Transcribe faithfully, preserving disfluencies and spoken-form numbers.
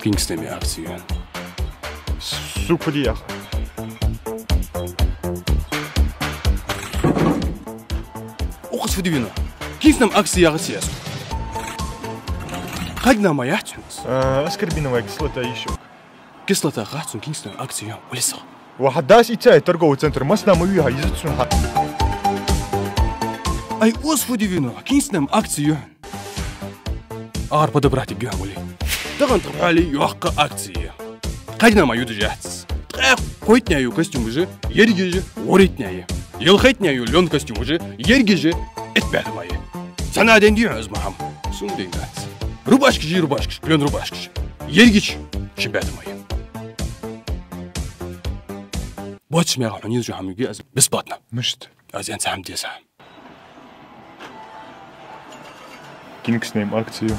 Кингснема акци я. Супер яха. Укхаза фу де венав? Кингснема акци яхац аз. Кхайдна ма яц хьона. А, аскорбиновая кислота ешшо. Кислота хац хьона, Кингснема акци я, улица. Ва хьа дас ицай торговый центр, массанахьа ма вий хьа, из цун хьа. Ай, укхаза фу де венав? Кингснема акци я. Ара подобрать ге хьона, вали. Тахан тха хьале йоккха акци я. Кхайдна ма юдаш яц. Ткъаь кхойттанаья я костюмаш, ерригаш ворхӀиттанаья я. Ялхайттанаья я лён костюмаш, ерригаш итт бӀаь таманаья я. Цхьанне денна дий хьона из, Мухьмад? Сона денна дац. Рубашкаш я, рубашкаш, лён рубашкаш. Ерригаш шин бӀаь таманаья я. Боацаш мега хьона из хӀама юге аз бесплатно. Мишта? Аз ян цхьа хӀама деза. Кингснема акци я.